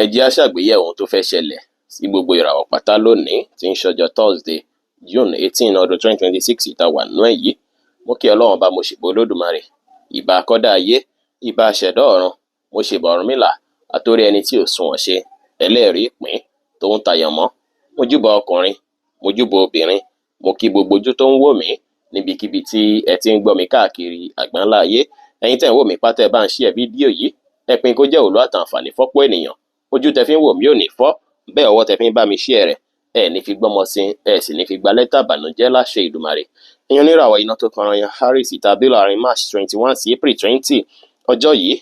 Ẹ jẹ́ á ṣàgbéyẹ̀wò ohun tó fẹ́ ṣẹlẹ̀ sí gbogbo ìràwọ̀ pátá lónìí tí ń ṣọjọ́ Thursday, June 18, ọdún 2026 tá a wà nínú ẹ̀ yìí. Mo kí Ọlọ́run Ọba, mo ṣèbà Olódùmarè, ìbà akọ́dá ayé, ìbà aṣẹ̀dá ọ̀run, mo ṣèbà Ọ̀rúnmìlà, àtórí ẹni tí ò sunwọ̀n ṣe, ẹlẹ́rìí ìpín tó ń tayàn mọ́. Mo júbà ọkùnrin, mo júbà obìnrin, mo kí gbogbo ojú tó ń wò mí níbikíbi tí ẹ ti ń gbọ́ mi káàkiri àgbáńlá ayé. Ẹ̀yin tẹ́ ń wò mí pátá, ẹ bá ń share fídíò yìí, ẹ pín kó jẹ́ òwúlò àtàǹfààní fọ́pọ̀ ènìyàn. Ojú tẹ fi ń wò mí ò ní fọ́, bẹ́ẹ̀ ọwọ́ tẹ fi ń bá mi share rẹ̀, ẹ ní fi gbọ́mọ sin, ẹ sì ní fi gba lẹ́tà ìbànújẹ́ láṣẹ Èdùmàrè. Ẹ̀yin oníràwọ̀ iná tó kanran yan Aries tàbí láàrin March 21 sí April 20, ọjọ́ yìí,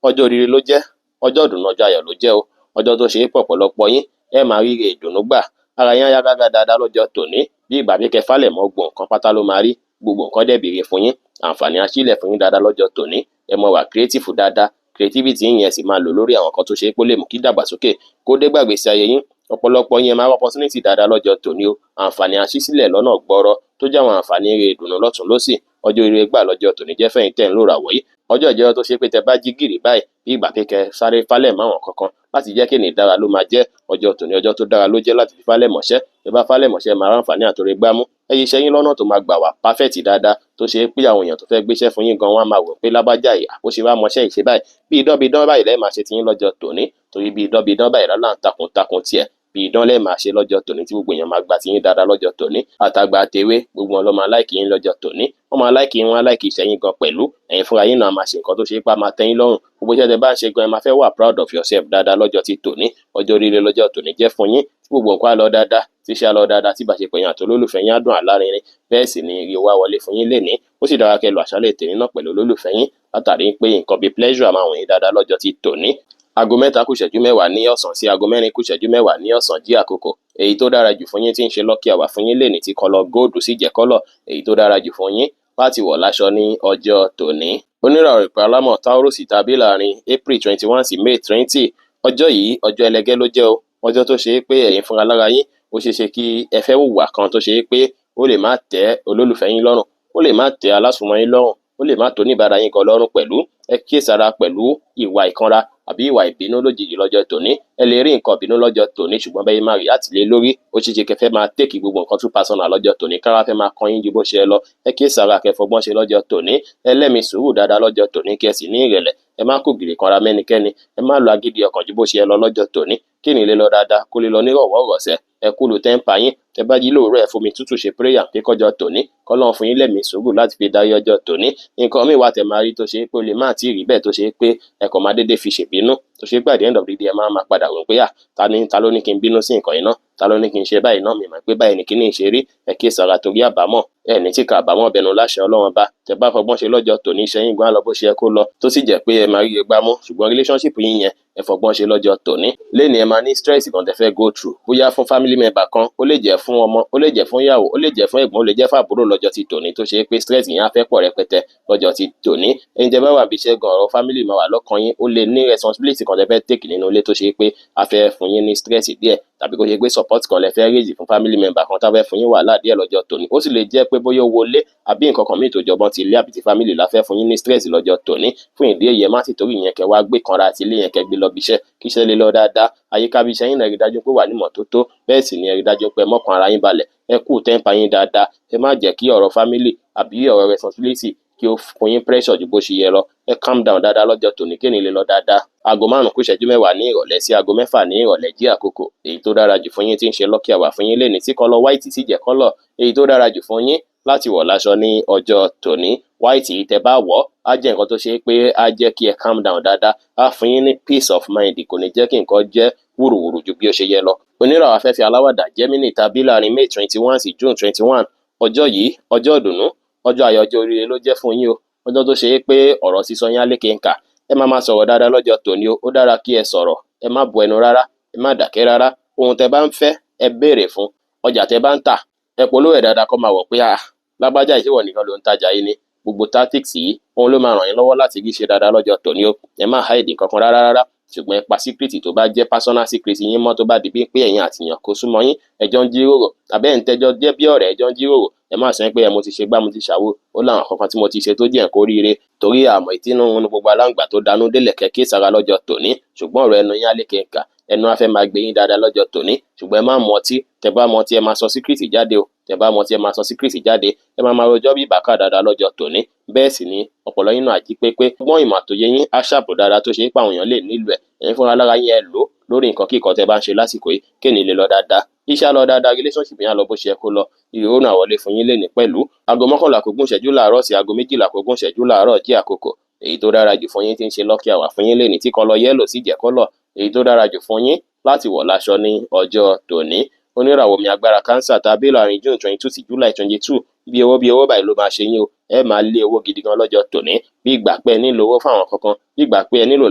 ọjọ́ oríire ló jẹ́, ọjọ́ ìdùnnú, ọjọ́ ayọ̀ ló jẹ́ o. Ọjọ́ tó ṣe é pọ̀ pọ̀lọpọ̀ yín ẹ máa ríre ìdùnnú gbà, ara yín á yá gágá dáadáa lọ́jọ́ tòní. Bí ìgbà bí kẹ fálẹ̀ mọ́ gbogbo nǹkan pátá ló máa rí, gbogbo nǹkan dẹ̀ bèrè fún yín, àǹfààní á sílẹ̀ fún yín dáadáa lọ́jọ́ tòní. Ẹ máa wà creative dáadáa, creativity yín yẹn sì máa lò lórí àwọn nǹkan tó ṣe é pé ó lè mú kí ìdàgbàsókè kó dé gbàgbésí ayé yín. Ọ̀pọ̀lọpọ̀ yín ẹ máa wá opportunity dáadáa lọ́jọ́ tòní o. Àǹfààní á ṣí sílẹ̀ lọ́nà gbọ́rọ́ tó jẹ́ àwọn àǹfààní eré ìdùnnú lọ́tùn lósì. Ọjọ́ ire gbà lọ́jọ́ tòní jẹ́ fẹ̀yìn tẹ̀ ń lò ràwọ̀ yìí. Ọjọ́ ìjẹ́ tó ṣe pé tẹ bá jí gìrì báyìí, bí ìgbà pé kẹ sáré fálẹ̀ mọ́ àwọn kankan láti jẹ́ kí ènì dára ló máa jẹ́. Ọjọ́ tòní, ọjọ́ tó dára ló jẹ́ láti fi fálẹ̀ mọ́ṣẹ́. Tẹ bá fálẹ̀ mọ́ṣẹ́, máa ráǹfààní àtòrè gbámú. Ẹ ṣiṣẹ́ yín lọ́nà tó máa gbà wá perfect dáadáa, tó ṣe pé àwọn èèyàn tó fẹ́ gbéṣẹ́ fún yín gan wọ́n á máa wò pé lágbájá yìí, bó ṣe wá mọṣẹ́ yìí ṣe báyìí. Bí idán bí idán báyìí lẹ́ẹ̀ máa ṣe tiyín lọ́jọ́ tòní, torí bí idán bí idán báyìí lọ́lá ń takun takun tiẹ̀. Bí idán lẹ́ẹ̀ máa ṣe lọ́jọ́ tòní tí gbogbo èèyàn máa gbà tiyín dáadáa lọ́jọ́ tòní. Àtàgbà àtèwe, gbogbo wọn ló máa like yín lọ́jọ́ tòní. Wọ́n máa like yín, wọ́n á like iṣẹ́ yín gan pẹ̀lú. Ẹ̀yin fúnra yín náà máa ṣe nǹkan tó ṣe é pé á máa tẹ́ yín lọ́rùn. Gbogbo iṣẹ́ tẹ bá ń ṣe gan, ẹ máa fẹ́ wà proud of yourself dáadáa lọ́jọ́ ti tòní. Ọjọ́ oríire lọ́jọ́ tòní jẹ́ fún yín, tí gbogbo nǹkan á lọ dáadáa, tí iṣẹ́ á lọ dáadáa, tí ìbáṣepọ̀ yín àti olólùfẹ́ yín á dùn alárinrin. Bẹ́ẹ̀ sì ni ire wá wọlé fún yín lénìí. Ó sì dára kẹ́ lo àṣálẹ́ tèmi náà pẹ̀lú olólùfẹ́ yín, látàrí pé nǹkan bíi pleasure máa wọ̀nyí dáadáa lọ́jọ́ ti tòní. 3:10 ní ọ̀sán sí 4:10 ní ọ̀sán jí àkókò. Èyí tó dára jù fún yín tí ń ṣe lucky hour fún yín lénìí tí colour gold sì jẹ́ colour èyí tó dára jù fún yín láti wọ̀ láṣọ ní ọjọ́ tòní. Oníràwọ̀ ìpè alámọ̀ Taurus tàbí láàrin April 21 sí May 20, ọjọ́ yìí, ọjọ́ ẹlẹgẹ́ ló jẹ́ o. Ọjọ́ tó ṣe é pé ẹ̀yin fúnra lára yín, ó ṣeé ṣe kí ẹ fẹ́ hùwà kan tó ṣe é pé ó lè má tẹ́ olólùfẹ́ yín lọ́rùn, ó lè má tẹ́ alásùnmọ́ yín lọ́rùn, ó lè má tó oníbàárà yín gan lọ́rùn pẹ̀lú. Ẹ kíyèsára pẹ̀lú ìwà ìkanra àbí ìwà ìbínú lójijì lọ́jọ́ tòní. Ẹ lè rí nǹkan ìbínú lọ́jọ́ tòní, ṣùgbọ́n bẹ́ẹ̀ máa react lé lórí, ó ṣeé ṣe kẹ́ fẹ́ máa take gbogbo nǹkan too personal lọ́jọ́ tòní, kára fẹ́ máa kan yín ju bó ṣe lọ. Ẹ kíyèsára, kẹ́ fọgbọ́n ṣe lọ́jọ́ tòní. Ẹ lẹ́mìí sùúrù dáadáa lọ́jọ́ tòní, kí ẹ sì ní ìrẹ̀lẹ̀. Ẹ má kó gìrì kanra mẹ́nikẹ́ni, ẹ má lo agídí ọkàn ju bó ṣe lọ lọ́jọ́ tòní. Kí ni lè lọ dáadáa, kó lè lọ nírọ̀wọ́rọ̀sẹ̀. Ẹ cool temper yín. Tẹ bá jí lóòrọ̀, ẹ fomi tútù ṣe prayer pé kọjọ́ tòní kọ́lọ́run fún yín lẹ́mìí sùúrù láti fi darí ọjọ́ tòní. Nǹkan míì wà tẹ máa rí tó ṣe pé ó lè má tíì rí bẹ́ẹ̀, tó ṣe pé ẹ kàn máa dédé fi ṣèbínú, tó ṣe pé at the end of the day, ẹ máa máa padà rò pé, à, ta ni, ta ló ní kí n bínú sí nǹkan yìí ná, ta ló ní kí n ṣe báyìí náà, mi mọ̀ pé báyìí ni kíní ṣe rí. Ẹ kíyèsára torí àbámọ̀, ẹ ní tíka àbámọ̀ bẹnu láṣẹ Ọlọ́run bá. Tẹ bá fọgbọ́n ṣe lọ́jọ́ tòní, iṣẹ́ yín gan á lọ bó ṣe yẹ kó lọ, tó sì jẹ́ pé ẹ máa rí gbá mú. Ṣùgbọ́n relationship yín yẹn, ẹ fọgbọ́n ṣe lọ́jọ́ tòní. Lénìí, ẹ máa ní stress kan tẹ fẹ́ go through, bóyá fún family member kan, ó lè jẹ́ fún ọmọ, ó lè jẹ́ fún ìyàwó, ó lè jẹ́ fún ẹ̀gbọ́n, ó lè jẹ́ fún àbúrò lọ́jọ́ ti tòní, tó ṣe pé stress yẹn á fẹ́ pọ̀ rẹpẹtẹ lọ́jọ́ ti tòní. Ẹ̀yin tẹ́ bá wà bí iṣẹ́ gan, ọ̀rọ̀ family máa wà lọ́kàn yín. Ó lè ní responsibility kan tẹ́ fẹ́ take nínú ilé tó ṣe pé a fẹ́ fún yín ní stress díẹ̀, tàbí kó ṣe pé support kan lẹ fẹ́ raise fún family member kan tá fẹ́ fún yín wàhálà díẹ̀ lọ́jọ́ tòní. Ó sì lè jẹ́ pé bóyá owó ilé àbí nǹkan kan míì tó jọmọ́ ti ilé àbí ti family la fẹ́ fún yín ní stress lọ́jọ́ tòní. Fún ìdí èyí, ẹ má sì torí ìyẹn kẹ́ wá gbé kanra àti ilé yẹn, kẹ́ gbé lọ bí iṣẹ́. Kí iṣẹ́ lè lọ dáadáa, àyíká bí iṣẹ́ yín náà, ẹ rí dájú pé wà ní ìmọ́tótó. Bẹ́ẹ̀ sì ni ẹ rí dájú pé ẹ mọ́kàn ara yín balẹ̀, ẹ cool temper yín dáadáa. Ẹ má jẹ́ kí ọ̀rọ̀ family àbí ọ̀rọ̀ responsibility kí ó fún yín pressure ju bó ṣe yẹ lọ. Ẹ calm down dáadáa lọ́jọ́ tòní kí ni lè lọ dáadáa. 5:50 ní ìrọ̀lẹ́ sí 6:00 ní ìrọ̀lẹ́ jí àkókò. Èyí tó dára jù fún yín tí ń ṣe lucky hour fún yín lénìí tí colour white sì jẹ́ colour èyí tó dára jù fún yín láti wọ̀ láṣọ ní ọjọ́ tòní. White yìí, tẹ́ bá wọ̀, á jẹ́ nǹkan tó ṣe é pé á jẹ́ kí ẹ calm down dáadáa, á fún yín ní peace of mind, kò ní jẹ́ kí nǹkan jẹ́ wùrùwùrù ju bí ó ṣe yẹ lọ. Oníràwọ̀ afẹ́fẹ́ aláwàdà Gemini tàbí láàrin May 21 sí June 21, ọjọ́ yìí, ọjọ́ ìdùnnú, ọjọ́ ayọ̀, ọjọ́ oríire ló jẹ́ fún yín o. Ọjọ́ tó ṣe é pé ọ̀rọ̀ sísọ yín á lékè ńkà. Ẹ máa máa sọ̀rọ̀ dáadáa lọ́jọ́ tòní o. Ó dára kí ẹ sọ̀rọ̀, ẹ má bu ẹnu rárá, ẹ má dákẹ́ rárá. Ohun tẹ bá ń fẹ́, ẹ béèrè fún. Ọjà tẹ bá ń tà, ẹ polówó ẹ̀ dáadáa, kó máa wọ̀ pé, ah, lágbájá, ìṣèwọ̀ nìkan ló ń tajà yìí ni. Gbogbo tactics yìí, òun ló máa ràn yín lọ́wọ́ láti rí ṣe dáadáa lọ́jọ́ tòní o. Ẹ má hide nǹkan kan rárá rárá, ṣùgbọ́n ẹ pa secret tó bá jẹ́ personal secret yín mọ́. Tó bá di bí pé ẹ̀yin àtìyàn kò súnmọ́ yín, ẹjọ́ ń jíròrò, tàbí ẹ̀ ń tẹ́jọ́ jẹ́ bí ọ̀rẹ́, ẹjọ́ ń jíròrò, ẹ má sọ pé ẹ mo ti ṣe gbá, mo ti ṣàwo, ó láwọn kankan tí mo ti ṣe tó jẹ́ nǹkan oríire, torí àmọ́ ìtínú gbogbo aláǹgbà tó danú délẹ̀ kẹ́kẹ́ sára lọ́jọ́ tòní. Ṣùgbọ́n ọ̀rọ̀ ẹnu yín á lékè ńkà. Ẹnu á fẹ́ máa gbé yín dáadáa lọ́jọ́ tòní, ṣùgbọ́n ẹ má mu ọtí. Tẹ bá mu ọtí, ẹ máa sọ secret jáde o. Tẹ bá mu ọtí, ẹ máa sọ secret jáde. Ẹ máa máa rojọ́ bí ìbákà dáadáa lọ́jọ́ tòní. Bẹ́ẹ̀ sì ni ọpọlọ yín náà á jí pépé. Ọgbọ́n ìmọ̀ àtòyé yín á sharp dáadáa tó ṣe é pé àwọn èèyàn lè nílò ẹ̀. Ẹ̀yin fúnra lára yín, ẹ lò ó lórí nǹkan kíkan tẹ bá ń ṣe lásìkò yìí, kéènì lè lọ dáadáa. Iṣẹ́ á lọ dáadáa, relationship yẹn á lọ bó ṣe yẹ kó lọ. Ire náà wọlé fún yín lénìí pẹ̀lú. 10:40 láàárọ̀ sí 12:20 láàárọ̀ jẹ́ àkókò èyí tó dára jù fún yín tí ń ṣe lucky hour fún yín lénìí, tí colour yellow sì jẹ́ colour èyí tó dára jù fún yín láti wọ̀ láṣọ ní ọjọ́ tòní. Oníràwọ̀ omi agbára Cancer tàbí láàrin June 22 sí July 22, bí owó bí owó báyìí ló máa ṣe yín o. Ẹ máa lé owó gidi gan lọ́jọ́ tòní, bí ìgbà pé ẹ nílò owó fún àwọn kankan, bí ìgbà pé ẹ nílò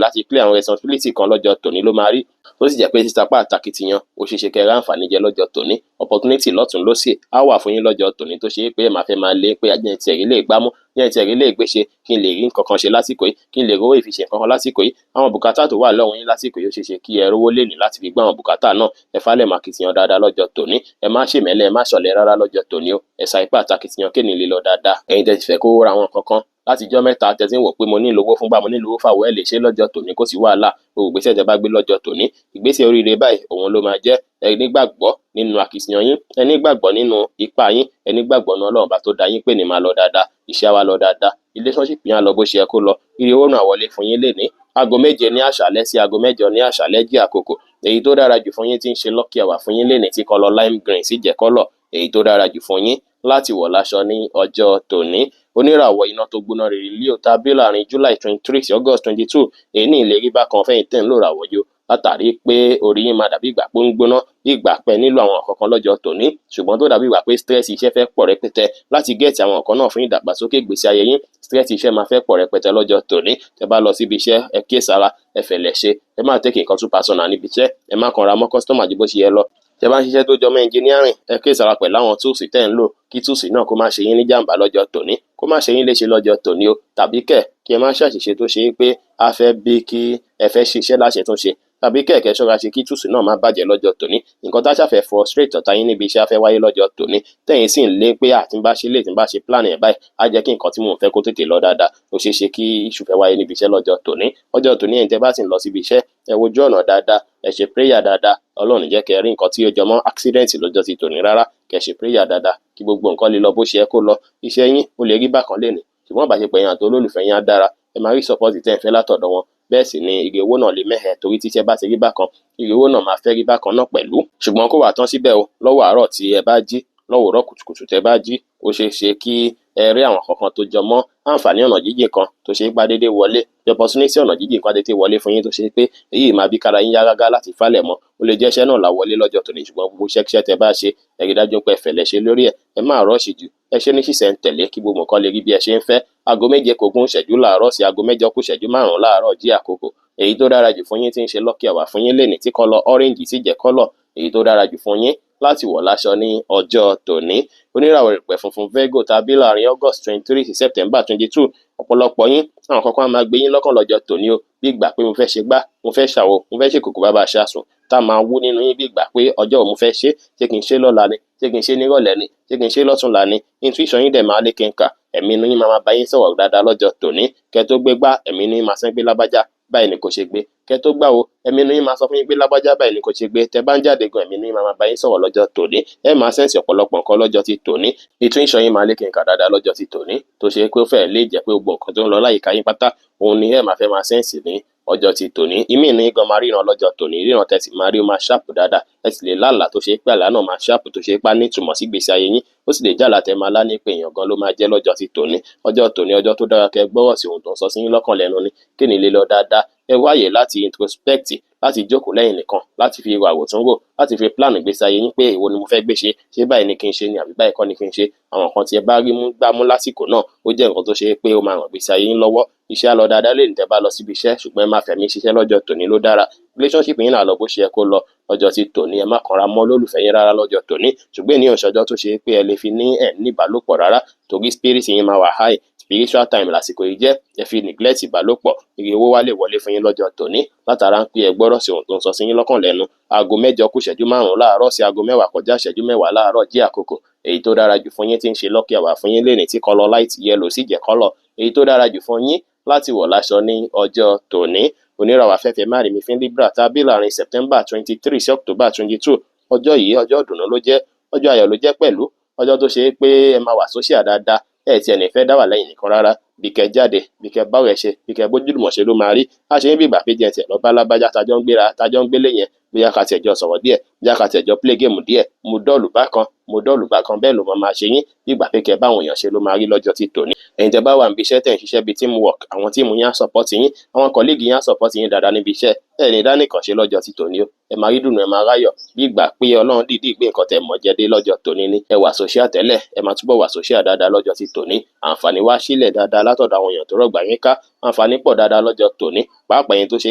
láti clear àwọn responsibility kan lọ́jọ́ tòní ló máa rí. Tó sì jẹ́ pé sísapá àtakìtìyàn, ó ṣeé ṣe kẹ́ ẹ ráǹfààní jẹ lọ́jọ́ tòní. Opportunity lọ́tùn lósì á wà fún yín lọ́jọ́ tòní, tó ṣe é pé ẹ máa fẹ́ máa lé pé ajẹ́ ti ẹ̀rí lè gbámú, jẹ́ ti ẹ̀rí lè gbé ṣe, kí n lè rí nǹkan kan ṣe lásìkò yìí, kí n lè rówó ìfiṣe nǹkan kan lásìkò yìí. Àwọn bùkátà tó wà lọ́wọ́ yín lásìkò yìí, ó ṣeé ṣe kí ẹ rówó lénìí láti fi gbọ́ àwọn bùkátà náà. Ẹ falẹ̀ màkìtìyàn dáadáa lọ́jọ́ tòní. Ẹ má ṣèmẹ́lẹ́, ẹ má ṣọ̀lẹ rárá lọ́jọ́ tòní o. Ẹ sa ipá àtakìtìyàn kéènì lè lọ dáadáa. Ẹ̀yin tẹ́ ti fẹ́ kó ra àwọn nǹkan kan láti jọ́ mẹ́ta, tẹ́ ti ń wò pé mo nílò owó fún gbá, mo nílò owó fàwọ̀, ẹ lè ṣe lọ́jọ́ tòní, kò sí wàhálà. Gbogbo ìgbésẹ̀ tẹ́ bá gbé lọ́jọ́ tòní, ìgbésẹ̀ oríire báyìí òun ló máa jẹ́. Ẹ nígbàgbọ́ nínú akitiyan yín, ẹ nígbàgbọ́ nínú ipá yín, ẹ nígbàgbọ́ nínú Ọlọ́run bá tó dá yín pé ní máa lọ dáadáa, iṣẹ́ wa lọ dáadáa, relationship yín á lọ bó ṣe yẹ kó lọ. Ire owó náà wọlé fún yín lénìí. 7:00 ní àṣálẹ́ sí 8:00 ní àṣálẹ́ jẹ́ àkókò èyí tó dára jù fún yín tí ń ṣe lucky hour fún yín lénìí, tí colour lime green sì jẹ́ colour èyí tó dára jù fún yín láti wọ̀ láṣọ ní ọjọ́ tòní. Oníràwọ̀ iná tó gbóná rere Leo tàbí láàrin July 23 sí August 22, èyí ní ìlérí bákan fẹ́yìn tẹ́ ń lò ràwọ̀ yìí o, látàrí pé orí yín máa dàbí ìgbà pé ó ń gbóná, bí ìgbà pé nílò àwọn nǹkan kan lọ́jọ́ tòní, ṣùgbọ́n tó dàbí ìgbà pé stress iṣẹ́ fẹ́ pọ̀ rẹpẹtẹ láti get àwọn nǹkan náà fún ìdàgbàsókè ìgbésí ayé yín. Stress iṣẹ́ máa fẹ́ pọ̀ rẹpẹtẹ lọ́jọ́ tòní. Tẹ́ bá lọ síbi iṣẹ́, ẹ kíyèsára, ẹ fẹ̀lẹ̀ ṣe, ẹ má take nǹkan too personal níbi iṣẹ́, ẹ má kanra mọ́ customer ju bó ṣe yẹ lọ. Tẹ́ bá ń ṣiṣẹ́ tó jọmọ́ engineering, ẹ kíyèsára pẹ̀lú àwọn tools tẹ́ ń lò, kí tools náà kó má ṣe yín ní jàǹbá lọ́jọ́ tòní, kó má ṣe yín léṣe lọ́jọ́ tòní o, tàbí kẹ̀ kí ẹ má ṣàṣìṣe tó ṣe é pé a fẹ́ bí kí ẹ fẹ́ ṣiṣẹ́ láṣẹ tún ṣe, tàbí kẹ̀kẹ́ ṣọ́ra ṣe kí tools náà má bàjẹ́ lọ́jọ́ tòní. Nǹkan tá ṣàfẹ́ frustrate ọ̀tá yín níbi iṣẹ́ á fẹ́ wáyé lọ́jọ́ tòní, tẹ̀yin sì ń lé pé àti bá ṣe lè tí bá ṣe plan ẹ̀ báyìí, á jẹ́ kí nǹkan tí mò ń fẹ́ kó tètè lọ dáadáa. Ó ṣeé ṣe kí issue fẹ́ wáyé níbi iṣẹ́ lọ́jọ́ tòní. Ọjọ́ tòní, ẹ̀yin tẹ́ bá sì ń lọ síbi iṣẹ́, ẹ wojú ọ̀nà dáadáa, ẹ ṣe prayer dáadáa. Ọlọ́run jẹ́ kẹ́ rí nǹkan tí ó jọmọ́ accident lọ́jọ́ ti tòní rárá. Kẹ́ ṣe prayer dáadáa kí gbogbo nǹkan lè lọ bó ṣe yẹ kó lọ. Iṣẹ́ yín ó lè rí bákan lénìí, ṣùgbọ́n ìbáṣepọ̀ yín àti olólùfẹ́ yín á dára. Ẹ máa rí support tẹ́ ẹ fẹ́ látọ̀dọ̀ wọn. Bẹ́ẹ̀ sì ni ire owó náà lè mẹ́hẹ, torí tíṣẹ́ bá ti rí bákan, ire owó náà máa fẹ́ rí bákan náà pẹ̀lú. Ṣùgbọ́n kó wà tán síbẹ̀ o. Lọ́wọ́ àárọ̀ tí ẹ bá jí, lọ́wọ́rọ́ kùtùkùtù tẹ́ bá jí, ó ṣeé ṣe kí ẹ rí àwọn kankan tó jọ mọ́ àǹfààní ọ̀nà jíjìn kan tó ṣe é gbá déédéé wọlé. Opportunity ọ̀nà jíjìn kan déédéé wọlé fún yín, tó ṣe pé èyí máa bí kára yín yá gágá láti falẹ̀ mọ́. Ó lè jẹ́ iṣẹ́ náà là wọlé lọ́jọ́ tòní, ṣùgbọ́n gbogbo iṣẹ́kíṣẹ́ tẹ́ bá ṣe, ẹ rí dájú pé ẹ fẹ̀lẹ̀ ṣe lórí ẹ̀. Ẹ má rush jù, ẹ ṣe ní ṣísẹ̀-n-tẹ̀lé kí gbogbo nǹkan lè rí bí ẹ ṣe ń fẹ́. 6:40 láàárọ̀ sí 7:45 láàárọ̀ jí àkókò èyí tó dára jù fún yín tí ń ṣe lucky hour fún yín lénìí, tí colour orange sì jẹ́ colour èyí tó dára jù fún yín láti wọ̀ láṣọ ní ọjọ́ tòní. Oníràwọ̀ ìpẹ̀ funfun Virgo tàbí láàrin August 23 sí September 22, ọ̀pọ̀lọpọ̀ yín, àwọn kankan á máa gbé yín lọ́kàn lọ́jọ́ tòní o, bí ìgbà pé mo fẹ́ ṣe gbá, mo fẹ́ ṣàwo, mo fẹ́ ṣe kòkò bàbá aṣáṣùn, tá máa wú nínú yín, bí ìgbà pé ọjọ́ wo mo fẹ́ ṣe, ṣé kí n ṣe lọ́la ni, ṣé kí n ṣe nírọ̀lẹ́ ni, ṣé kí n ṣe lọ́túnla ni. Intuition yín dẹ̀ máa lékè ńkà. Ẹ̀mí inú yín máa máa bá yín sọ̀rọ̀ dáadáa lọ́jọ́ tòní. Kẹ́ tó gbé gbá, ẹ̀mí inú yín máa sẹ́ pé lágbájá báyìí ni kò ṣe gbé. Kẹ́ tó gbà wo, ẹ̀mí inú yín máa sọ fún yín pé lágbájá báyìí ni kò ṣe gbé. Tẹ́ bá ń jáde gan, ẹ̀mí inú yín máa máa bá yín sọ̀rọ̀ lọ́jọ́ tòní. Ẹ máa sense ọ̀pọ̀lọpọ̀ nǹkan lọ́jọ́ ti tòní. Intuition yín máa lékè ńkà dáadáa lọ́jọ́ ti tòní, tó ṣe pé ó fẹ́ẹ̀ lè jẹ́ pé gbogbo nǹkan tó ń lọ láyìíká yín pátá òun ni ẹ máa fẹ́ máa sense ní ọjọ́ ti tòní. Ìmí ní gan máa ríran lọ́jọ́ tòní. Ríran tẹ́ sì máa rí, ó máa sharp dáadáa. Ẹ sì lè lálàá tó ṣe pé àlá náà máa sharp, tó ṣe pé á ní ìtumọ̀ sí ìgbésí ayé yín. Ó sì lè jálàá tẹ́ máa lá ní pé èèyàn gan ló máa jẹ́ lọ́jọ́ ti tòní. Ọjọ́ tòní, ọjọ́ tó dára kẹ́ gbọ́rọ̀ sí ohun tó ń sọ sí yín lọ́kàn lẹ́nu ni, kí ni lè lọ dáadáa. Ẹ wáyè láti introspect, láti jókòó lẹ́yìn nìkan, láti fi ro àròtúnrò, láti fi plan ìgbésí ayé yín pé èwo ni mo fẹ́ gbé ṣe, ṣé báyìí ni kí n ṣe ni àbí báyìí kọ́ ni kí n ṣe. Àwọn nǹkan tí ẹ bá rí mú gbámú lásìkò náà, ó jẹ́ nǹkan tó ṣe pé ó máa ràn ìgbésí ayé yín lọ́wọ́. Iṣẹ́ á lọ dáadáa lónìí tẹ́ bá lọ síbi iṣẹ́, ṣùgbọ́n ẹ má fẹ̀mí ṣiṣẹ́ lọ́jọ́ tòní ló dára. Relationship yín náà lọ bó ṣe yẹ kó lọ lọ́jọ́ tí tòní. Ẹ má kanra mọ́ olólùfẹ́ yín rárá lọ́jọ́ tòní, ṣùgbọ́n ènìyàn ṣọjọ́ tó ṣe pé ẹ lè fi ní ẹ̀ ní ìbálòpọ̀ rárá, torí spirit yín máa wà high. Spiritual time lásìkò yìí jẹ́. Ẹ fi neglect ìbálòpọ̀. Ire owó wá lè wọlé fún yín lọ́jọ́ tòní látara ń pé ẹ gbọ́rọ̀ sí ohun tó ń sọ sí yín lọ́kàn lẹ́nu. 7:55 láàárọ̀ sí 9:40 láàárọ̀ jí àkókò èyí tó dára jù fún yín tí ń ṣe lucky hour fún yín lénìí, tí colour light yellow sì jẹ́ colour èyí tó dára jù fún yín láti wọ̀ láṣọ ní ọjọ́ tòní. Oníràwọ̀ afẹ́fẹ́ márìmífín Libra tá a bí láàrin September 23 sí October 22. Ọjọ́ yìí, ọjọ́ ìdùnnú ló jẹ́, ọjọ́ ayọ̀ ló jẹ́ pẹ̀lú, ọjọ́ tó ṣe é pé ẹ máa wà social dáadáa. Ẹ tiẹ̀ ní fẹ́ dá wà lẹ́yìn nìkan rárá. Bí kẹ́ jáde, bí kẹ́ bá ọ̀rẹ́ ṣe, bí kẹ́ bójúlùmọ̀ ṣe ló máa rí. A ṣe ń bí ìgbà pé jẹ́ tiẹ̀ lọ bá lágbájá tajọ́ ń gbéra, tajọ́ ń gbélé yẹn, bóyá ká tiẹ̀ jọ sọ̀rọ̀ díẹ̀, bóyá ká tiẹ̀ jọ play game díẹ̀, mo dọ́ọ̀lù bákan, mo dọ́ọ̀lù bákan, bẹ́ẹ̀ ló máa máa ṣe yín. Bí ìgbà pé kẹ́ bá àwọn èèyàn ṣe ló máa rí lọ́jọ́ ti tòní. Ẹ̀yin tẹ́ bá wà níbi iṣẹ́, tẹ̀ ń ṣiṣẹ́ bíi teamwork, àwọn team yín á support yín, àwọn colleague yín á support yín dáadáa níbi iṣẹ́. Ẹ ní dánìkàn ṣe lọ́jọ́ ti tòní o. Ẹ máa rí dùnú, ẹ máa ráyọ̀. Bí ìgbà pé Ọlọ́run dìídì gbé nǹkan tẹ́ mọ̀ jẹ dé lọ́jọ́ tòní ni. Ẹ wà social tẹ́lẹ̀, ẹ máa túbọ̀ wà social dáadáa lọ́jọ́ ti tòní. Àǹfààní wá sílẹ̀ dáadáa látọ̀dọ̀ àwọn èèyàn tó rọ̀gbà yín ká. Àǹfààní pọ̀ dáadáa lọ́jọ́ tòní. Pàápàá ẹ̀yin tó ṣe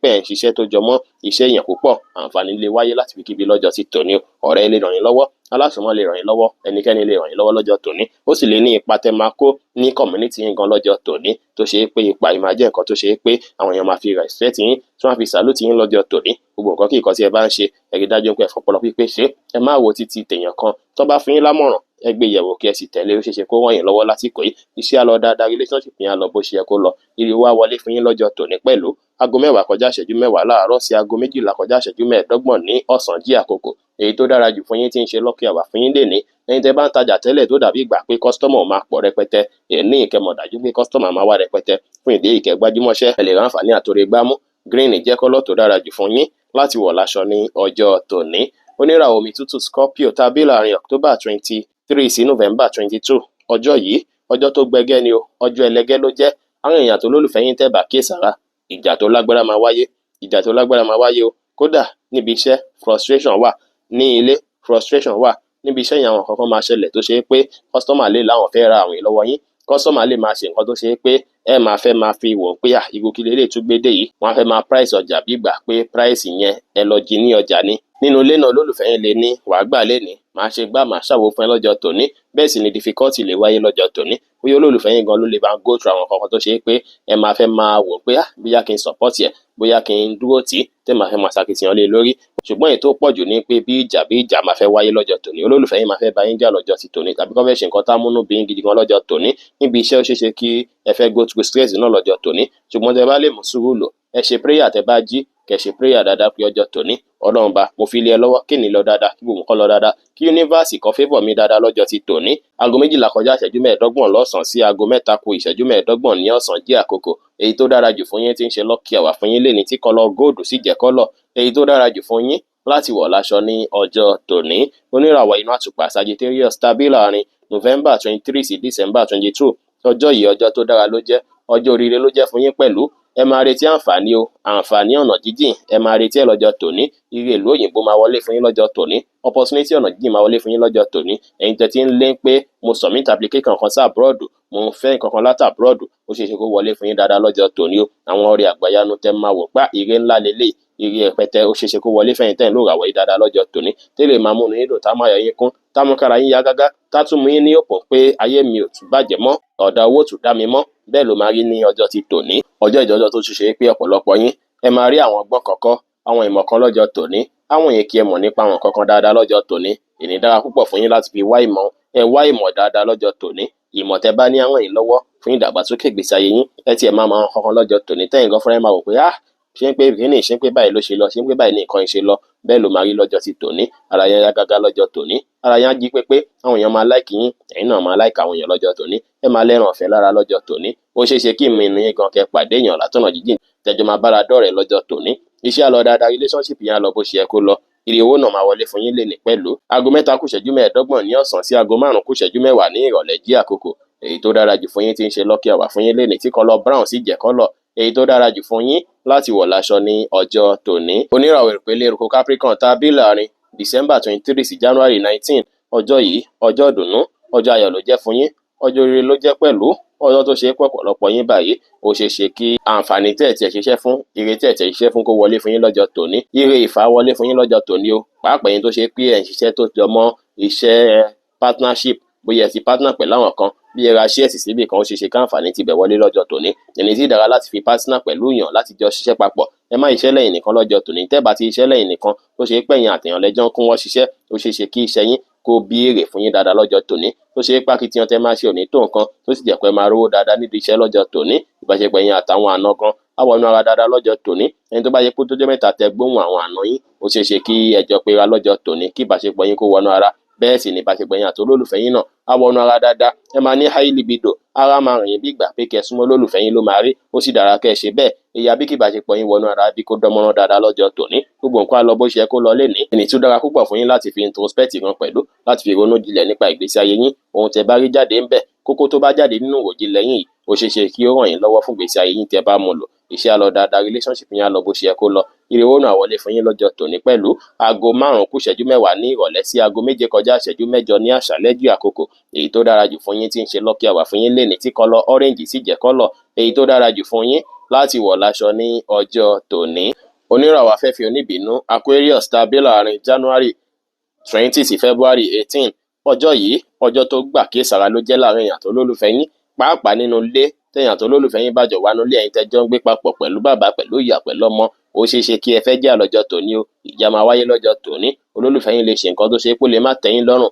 pé ẹ̀ ń ṣiṣẹ́ tó jọmọ́ iṣẹ́ èèyàn púpọ̀, àǹfààní lè wáyé láti ibikíbi lọ́jọ́ ti tòní o. Ọ̀rẹ́ lè ràn yín lọ́wọ́, alásùnmọ́ lè ràn yín lọ́wọ́, ẹnikẹ́ni lè ràn yín lọ́wọ́ lọ́jọ́ tòní. Ó sì lè ní ipa tẹ́ máa kó ní community yín gan lọ́jọ́ tòní, tó ṣe é pé ipa yìí máa jẹ́ nǹkan tó ṣe é pé àwọn èèyàn máa fi respect yín, tí wọ́n á fi salute yín lọ́jọ́ tòní. Gbogbo nǹkan kí nǹkan tí ẹ bá ń ṣe, ẹ rí dájú pé ẹ fọpọlọ pípé ṣe. Ẹ má wo títí tèèyàn kan. Tó bá fún yín lámọ̀ràn, ẹ gbé yẹ̀wò kí ẹ sì tẹ̀lé. Ó ṣeé ṣe kó ràn yín lọ́wọ́ lásìkò yìí. Iṣẹ́ á lọ dáadáa, relationship yín á lọ bó ṣe yẹ kó lọ. Ire wá wọlé fún yín lọ́jọ́ tòní pẹ̀lú. 10:10 a.m. láàárọ̀ sí 12:25 ní ọ̀sán jí àkókò. Èyí tó dára jù fún yín tí ń ṣe lucky hour fún yín lénìí. Ẹ̀yin tẹ́ bá ń tajà tẹ́lẹ̀ tó dàbí ìgbà pé customer máa pọ̀ rẹpẹtẹ, èní kẹ́ mọ̀ dájú pé customer máa wá rẹpẹtẹ. Fún ìdí èyí, kẹ́ gbájúmọ́ṣẹ́, ẹ lè ráǹfààní àtòrè gbámú. Green jẹ́ colour tó dára jù fún yín láti wọ̀ láṣọ ní ọjọ́ tòní. Oníràwọ̀ omi tútù Scorpio tá a bí láàrin October 23 sí November 22. Ọjọ́ yìí, ọjọ́ tó gbẹgẹ́ ni o, ọjọ́ ẹlẹgẹ́ ló jẹ́. Àwọn èèyàn tó lólùfẹ́ yín, tẹ́ bá kíyèsára, ìjà tó lágbára máa wáyé, ìjà tó lágbára máa wáyé o. Kódà níbi iṣẹ́, frustration wà. Ní ilé, frustration wà. Níbi iṣẹ́ yẹn, àwọn nǹkan kan máa ṣẹlẹ̀ tó ṣe é pé customer lè láwọn fẹ́ ra àwìn lọ́wọ́ yín. Customer lè máa ṣe nǹkan tó ṣe é pé ẹ máa fẹ́ máa fi wò ó pé à, irú kí leléyìí tún gbé dé yìí. Wọ́n á fẹ́ máa price ọjà bí ìgbà pé price yẹn ẹ lọ jí ní ọjà ni. Nínú ilé náà, olólùfẹ́ yín lè ní wàá gbà lénìí, màá ṣe gbá, màá ṣàwo fún ẹ lọ́jọ́ tòní. Bẹ́ẹ̀ sì ni difficulty lè wáyé lọ́jọ́ tòní. Bóyá olólùfẹ́ yín gan ló lè máa go through àwọn nǹkan kan tó ṣe é pé ẹ máa fẹ́ máa wò pé ah, bóyá kí n support ẹ̀, bóyá kí n dúró tì í, tẹ́ máa fẹ́ máa ṣakitiyan lé lórí. Ṣùgbọ́n èyí tó pọ̀ jù ni pé bí ìjà bí ìjà máa fẹ́ wáyé lọ́jọ́ tòní. Olólùfẹ́ yín máa fẹ́ bá yín jà lọ́jọ́ ti tòní, tàbí kó fẹ́ ṣe nǹkan tá múnú bí yín gidi gan lọ́jọ́ tòní. Níbi iṣẹ́, ó ṣeé ṣe kí ẹ fẹ́ go through stress náà lọ́jọ́ tòní. Ṣùgbọ́n tẹ́ bá lè mú sùúrù lò, ẹ ṣe prayer. Tẹ́ bá jí, kẹ́ ṣe prayer dáadáa pé ọjọ́ tòní, Ọlọ́run bá mo fi lé ẹ lọ́wọ́, kí ni lọ dáadáa, kí gbogbo nǹkan lọ dáadáa, kí universe kan favour mi dáadáa lọ́jọ́ ti tòní. 12:25 lọ́sàn-án sí 2:45 ní ọ̀sán jẹ́ àkókò. Èyí tó dára jù fún yín tí ń ṣe lucky hour fún yín lénìí, tí colour gold sì jẹ́ colour èyí tó dára jù fún yín láti wọ̀ láṣọ ní ọjọ́ tòní. Oníràwọ̀ inú àtùpà Sagittarius tàbí láàrin November 23 sí December 22. Ọjọ́ yìí, ọjọ́ tó dára ló jẹ́, ọjọ́ oríire ló jẹ́ fún yín pẹ̀lú. Ẹ máa retí àǹfààní o, àǹfààní ọ̀nà jíjìn, ẹ máa retí ẹ̀ lọ́jọ́ tòní. Ire ìlú òyìnbó máa wọlé fún yín lọ́jọ́ tòní. Opportunity ọ̀nà jíjìn máa wọlé fún yín lọ́jọ́ tòní. Ẹ̀yin tẹ́ ti ń lé pé mo submit application kan sí abroad, mo ń fẹ́ nǹkan kan láti abroad, ó ṣeé ṣe kó wọlé fún yín dáadáa lọ́jọ́ tòní o. Àwọn ọrẹ àgbàyanu tẹ́ máa wò pa ire ńlá lélẹ̀, ire rẹpẹtẹ, ó ṣeé ṣe kó wọlé fẹ́yìn tẹ́ ń lò ràwọ̀ yìí dáadáa lọ́jọ́ tòní, tẹ́lẹ̀ máa múnú yín dùn, tá máa yọ yín kún, tá mú kára yín yá gágá, tá tún mú yín ní òpó pé ayé mi ò tún bàjẹ́ mọ́, ọ̀dà owó tún dá mi mọ́. Bẹ́ẹ̀ ló máa rí ní ọjọ́ ti tòní. Ọjọ́ ìjọjọ́ tó tún ṣe pé ọ̀pọ̀lọpọ̀ yín, ẹ máa rí àwọn ọgbọ́n kọ̀ọ̀kan, àwọn ìmọ̀ kan lọ́jọ́ tòní, àwọn èèyàn kí ẹ mọ̀ nípa àwọn nǹkan kan dáadáa lọ́jọ́ tòní. Ìní dára púpọ̀ fún yín láti fi wá ìmọ̀. Ẹ wá ìmọ̀ dáadáa lọ́jọ́ tòní. Ìmọ̀ tẹ́ bá ní àwọn yìí lọ́wọ́ fún ìdàgbàsókè ìgbésí ayé yín. Ẹ tiẹ̀ máa mọ àwọn nǹkan kan lọ́jọ́ tòní tẹ́yìn gan fúnra ẹ máa wò pé ah, ṣé ń pé kíní, ṣé ń pé báyìí ló ṣe lọ, ṣé ń pé báyìí ní nǹkan yìí ṣe lọ. Bẹ́ẹ̀ ló máa rí lọ́jọ́ ti tòní. Ara yẹn yá gágá lọ́jọ́ tòní, ara yẹn á jí pépé. Àwọn èèyàn máa like yín, ẹ̀yin náà máa like àwọn èèyàn lọ́jọ́ tòní. Ẹ máa lẹ́ràn ọ̀fẹ́ lára lọ́jọ́ tòní. Ó ṣeé ṣe kí ìmọ̀ inú yín gan kẹ́ pàdé èèyàn látọ̀nà jíjìn, tẹ́jọ máa bára dọ́rẹ̀ẹ́ lọ́jọ́ tòní. Iṣẹ́ á lọ dáadáa, relationship yẹn á lọ bó ṣe yẹ kó lọ. Ire owó náà máa wọlé fún yín lénìí pẹ̀lú. 3:25 ní ọ̀sán sí 5:50 ní ìrọ̀lẹ́ jí àkókò. Èyí tó dára jù fún yín tí ń ṣe lucky hour fún yín lénìí, tí colour brown sì jẹ́ colour èyí tó dára jù fún yín láti wọ̀ láṣọ ní ọjọ́ tòní. Oníràwọ̀ ìpele eruku Capricorn tá a bí láàrin December 23 sí January 19. Ọjọ́ yìí, ọjọ́ ìdùnnú, ọjọ́ ayọ̀ ló jẹ́ fún yín, ọjọ́ oríire ló jẹ́ pẹ̀lú. Ọjọ́ tó ṣe é pọ̀ pọ̀lọpọ̀ yín báyìí, ó ṣeé ṣe kí àǹfààní tẹ̀ tiẹ̀ ṣiṣẹ́ fún, ire tẹ̀ tiẹ̀ ṣiṣẹ́ fún kó wọlé fún yín lọ́jọ́ tòní. Ire ìfà wọlé fún yín lọ́jọ́ tòní o. Pàápàá yín tó ṣe pé ẹ̀ ń ṣiṣẹ́ tó jọ mọ́ iṣẹ́ partnership, bóyá ẹ ti partner pẹ̀lú àwọn kan, bí ẹ ra shares síbì kan, ó ṣeé ṣe káǹfààní tibẹ̀ wọlé lọ́jọ́ tòní. Ẹni tí dára láti fi partner pẹ̀lú yàn láti jọ ṣiṣẹ́ papọ̀. Ẹ má iṣẹ́ lẹ́yìn nìkan lọ́jọ́ tòní. Tẹ́ bá ti iṣẹ́ lẹ́yìn nìkan, tó ṣe pé ẹ̀yin àtẹ̀yàn lẹ́jọ́ ń kún wọ́n ṣiṣẹ́, ó ṣeé ṣe kí iṣẹ́ yín kó bí èrè fún yín dáadáa lọ́jọ́ tòní, tó ṣe é pákitiyan tẹ́ máa ṣe òní tó nǹkan, tó sì jẹ́ pé máa rówó dáadáa nídìí iṣẹ́ lọ́jọ́ tòní. Ìbáṣepọ̀ yín àtàwọn àna gan Á wọnú ara dáadáa lọ́jọ́ tòní. Ẹni tó bá yẹ pé tó jẹ́ mẹ́ta tẹ gbóhùn àwọn àna yín, ó ṣeé ṣe kí ẹ jọ pera lọ́jọ́ tòní, kí ìbáṣepọ̀ yín kó wọnú ara. Bẹ́ẹ̀ sì ni ìbáṣepọ̀ yín àti olólùfẹ́ yín náà á wọnú ara dáadáa. Ẹ máa ní high libido, ara máa rìn bí ìgbà pé kẹ́ súnmọ́ olólùfẹ́ yín ló máa rí. Ó sì dára kẹ́ ẹ ṣe bẹ́ẹ̀. Ìyá bí kí ìbáṣepọ̀ yín wọnú ara bí kó dánmọ́rán dáadáa lọ́jọ́ tòní. Gbogbo nǹkan á lọ bó ṣe yẹ kó lọ lénìí. Ẹni tó dára púpọ̀ fún yín láti fi introspect gan pẹ̀lú, láti fi ronú jinlẹ̀ nípa ìgbésí ayé yín. Ohun tẹ́ bá rí jáde ń bẹ̀, kókó tó bá jáde nínú ìròjinlẹ̀ yín yìí, ó ṣeé ṣe kí ó ràn yín lọ́wọ́ fún ìgbésí ayé yín tẹ́ bá mú lò. Iṣẹ́ á lọ dáadáa, relationship yín á lọ bó ṣe yẹ kó lọ. Ire owó náà wọlé fún yín lọ́jọ́ tòní pẹ̀lú. Aago 5:50 ní ìrọ̀lẹ́ sí aago 6:38 ní àṣálẹ́ jù àkókò. Èyí tó dára jù fún yín tí ń ṣe lucky hour fún yín lénìí tí colour orange sì jẹ́ colour. Èyí tó dára jù fún yín láti wọ̀ láṣọ ní ọjọ́ tòní. Oníràwọ̀ afẹ́fẹ́ oníbínú Aquarius tàbí láàrin January 20 sí February 18. Ọjọ́ yìí, ọjọ́ tó gbà kíyèsára ló jẹ́ láàrin èèyàn àti olólùfẹ́ yín, pàápàá nínú ilé téèyàn àti olólùfẹ́ yín bá jọ wà nínú ilé, ẹ̀yin tẹ́ jọ ń gbé papọ̀ pẹ̀lú bàbá, pẹ̀lú ìyá, pẹ̀lú ọmọ. Ó ṣeé ṣe kí ẹ fẹ́ jà lọ́jọ́ tòní o. Ìjà máa wáyé lọ́jọ́ tòní. Olólùfẹ́ yín lè ṣe nǹkan tó ṣe pé ó lè má tẹ́ yín lọ́rùn,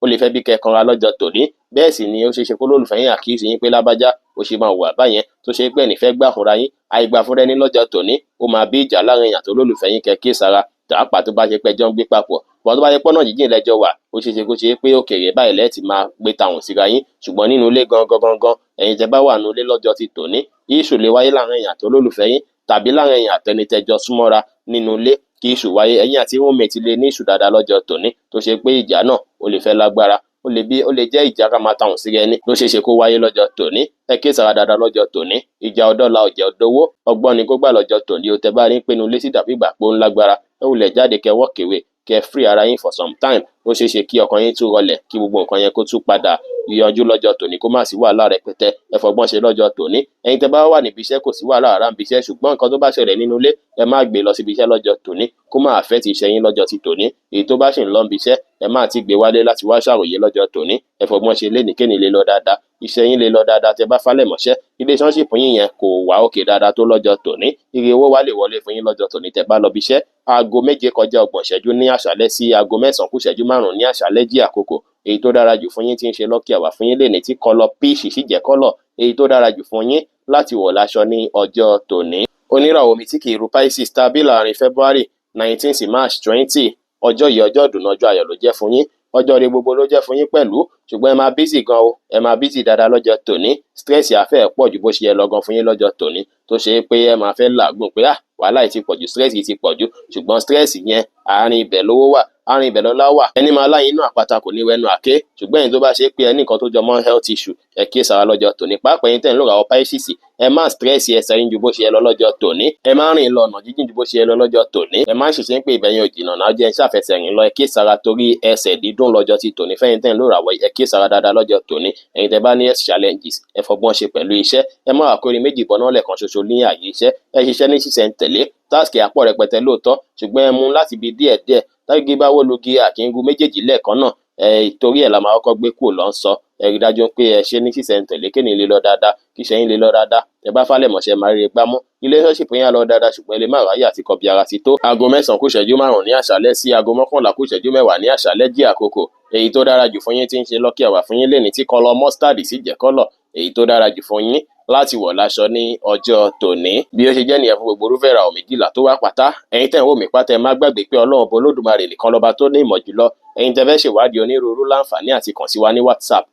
ó lè fẹ́ bí kẹ́ kanra lọ́jọ́ tòní. Bẹ́ẹ̀ sì ni ó ṣeé ṣe kó olólùfẹ́ yín accuse yín pé lágbájá ó ṣe máa hùwà báyẹn, tó ṣe pé ẹnì fẹ́ gbà fúnra yín. Àìgbà fúnra ẹni lọ́jọ́ tòní, ó máa bí ìjà láàrin èèyàn àti olólùfẹ́ yín. Kẹ́ kíyèsára, pàápàá tó bá ṣe pé ẹ jọ ń gbé papọ̀. Ṣùgbọ́n tó bá ṣe pé ọ̀nà jíjìn lẹ́jọ́ wà, ó ṣeé ṣe kó ṣe pé òkèèrè báyìí lẹ́ẹ̀ tí máa gbé tàwọn síra yín. Ṣùgbọ́n nínú ilé gangan gangan, ẹ̀yin tẹ́ bá wà nínú ilé lọ́jọ́ ti tòní, issue lè wáyé láàrin èèyàn àti olólùfẹ́ yín, tàbí láàrin èèyàn àtẹni tẹ́jọ súnmọ́ra nínú ilé kí issue wáyé. Ẹ̀yin àti roommate lè ní issue dáadáa lọ́jọ́ tòní, tó ṣe pé ìjà náà ó lè fẹ́ lágbára, ó lè bí ó lè jẹ́ ìjà ká máa tàwọn síra ẹni ló ṣeé ṣe kó wáyé lọ́jọ́ tòní. Ẹ kíyèsára dáadáa lọ́jọ́ tòní. Ìjà ọ̀dọ́la ọ̀jẹ̀ ọ̀dọ́wó, ọgbọ́n ni kó gbà lọ́jọ́ tòní o. Tẹ́ bá rí pé inú ilé sì dàbí ìgbà pé ó ń lágbára, ẹ wulẹ̀ jáde kẹ́ walk away, kẹ́ free ara yín for some time. Ó ṣeé ṣe kí ọkàn yín tún rọlẹ̀, kí gbogbo nǹkan yẹn kó tún padà yanjú lọ́jọ́ tòní, kó má sí wàhálà rẹpẹtẹ. Ẹ fọgbọ́n ṣe lọ́jọ́ tòní. Ẹ̀yin tẹ́ bá wà níbi iṣẹ́, kò sí wàhálà rárá níbi iṣẹ́, ṣùgbọ́n nǹkan tó bá ṣẹlẹ̀ nínú ilé, ẹ má gbé lọ síbi iṣẹ́ lọ́jọ́ tòní, kó má affect iṣẹ́ yín lọ́jọ́ ti tòní. Èyí tó bá sì ń lọ níbi iṣẹ́, ẹ má ti gbé wálé láti wá ṣàròyé lọ́jọ́ tòní. Ẹ fọgbọ́n ṣe lénìí kéni lè lọ dáadáa, iṣẹ́ yín lè lọ dáadáa tẹ́ bá falẹ̀ mọ́ṣẹ́. Relationship yín yẹn kò wá òkè dáadáa tó lọ́jọ́ tòní. Ire owó wá lè wọlé fún yín lọ́jọ́ tòní tẹ́ bá lọ bí iṣẹ́. Aago 7:30 ní àṣálẹ́ sí aago 9:55 ní àṣálẹ́ jí àkókò. Èyí tó dára jù fún yín tí ń ṣe lucky hour fún yín lénìí tí colour peach sì jẹ́ colour. Èyí tó dára jù fún yín láti wọ̀ láṣọ ní ọjọ́ tòní. Oníràwọ̀ omi tí kì í ru Pisces tàbí láàrin February 19 sí March 20. Ọjọ́ yìí, ọjọ́ ìdùnnú, ọjọ́ ayọ̀ ló jẹ́ fún yín. Ọjọ́ ire gbogbo ló jẹ́ fún yín pẹ̀lú, ṣùgbọ́n ẹ máa busy gan o. Ẹ máa busy dáadáa lọ́jọ́ tòní. Stress á fẹ́ pọ̀ ju bó ṣe yẹ lọ gan fún yín lọ́jọ́ tòní, tó ṣe pé ẹ máa fẹ́ làágùn pé ah, wàhálà yìí ti pọ̀ jù, stress yìí ti pọ̀ jù. Ṣùgbọ́n stress yẹn, àárín ibẹ̀ lówó wà, àárín ibẹ̀ lọ́lá wà. Ẹni máa láyín inú àpáta kò ní wẹnu àké. Ṣùgbọ́n ẹ̀yin tó bá ṣe pé ẹ ní nǹkan tó jọ mọ́ health issue, ẹ kíyèsára lọ́jọ́ tòní. Pàápàá ẹ̀yin tẹ́ ń lò ràwọ̀ Pisces, ẹ má stress ẹsẹ̀ yín ju bó ṣe yẹ lọ lọ́jọ́ tòní. Ẹ má rìn lọ ọ̀nà jíjìn ju bó ṣe yẹ lọ lọ́jọ́ tòní. Ẹ má ṣiṣẹ́ pé ibẹ̀ yẹn ò jìnnà náà jẹ́ ṣàfẹsẹ̀ rìn lọ. Ẹ kíyèsára torí ẹsẹ̀ dídùn lọ́jọ́ ti tòní. Fẹ́yin tẹ́ ń lò ràwọ̀, ẹ kíyèsára dáadáa lọ́jọ́ tòní. Ẹ̀yin tẹ́ bá ní health challenges, ẹ fọgbọ́n ṣe pẹ̀lú iṣẹ́. Ẹ má wá kórin méjì bọ́ná lẹ́ẹ̀kan ṣoṣo ní àyè iṣẹ́. Ẹ ṣiṣẹ́ ní ṣísẹ̀ntẹ̀lé. Task á pọ̀ rẹpẹtẹ lóòótọ́, ṣùgbọ́n ẹ mú láti bi díẹ̀díẹ̀. Tágí bá wó lugi, àkíngú méjèèjì lẹ́ẹ̀kan náà. Ẹ torí ẹ̀ la máa kọ́kọ́ gbé kúrò lọ́ ń sọ. Ẹ rí dájú pé ẹ ṣe ní ṣísẹ̀ntẹ̀lé kéni lè lọ dáadáa, kí iṣẹ́ yín lè lọ dáadáa. Ẹ bá falẹ̀ mọ̀ṣẹ́, máa rí gbámú. Relationship yín á lọ dáadáa, ṣùgbọ́n ẹ lè má ráyè àti kọbi ara sí tó. Aago 9:55 ní àṣálẹ́ sí aago 10:50 ní àṣálẹ́ jí àkókò. Èyí tó dára jù fún yín tí ń ṣe lucky hour fún yín lénìí tí colour mustard sì jẹ́ colour. Èyí tó dára jù fún yín láti wọ̀ láṣọ ní ọjọ́ tòní. Bí ó ṣe jẹ́ nìyẹn fún gbogbo irúfẹ́ ìràwọ̀ 12 tó wá pátá. Ẹ̀yin tẹ́ ń wò mí pátá, ẹ má gbàgbé pé Ọlọ́run Ọba Olódùmarè nìkan lọ́ba tó ní ìmọ̀ jùlọ. Ẹ̀yin tẹ́ fẹ́ ṣèwádìí onírúurú, láǹfààní àti kàn sí wa ní WhatsApp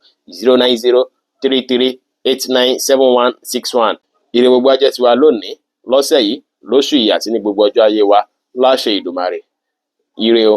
09033897161. Ire gbogbo á jẹ́ tiwa lónìí, lọ́sẹ̀ yìí, lóṣù yìí àti ní gbogbo ọjọ́ ayé wa láṣẹ Ìdùmarè. Ire o.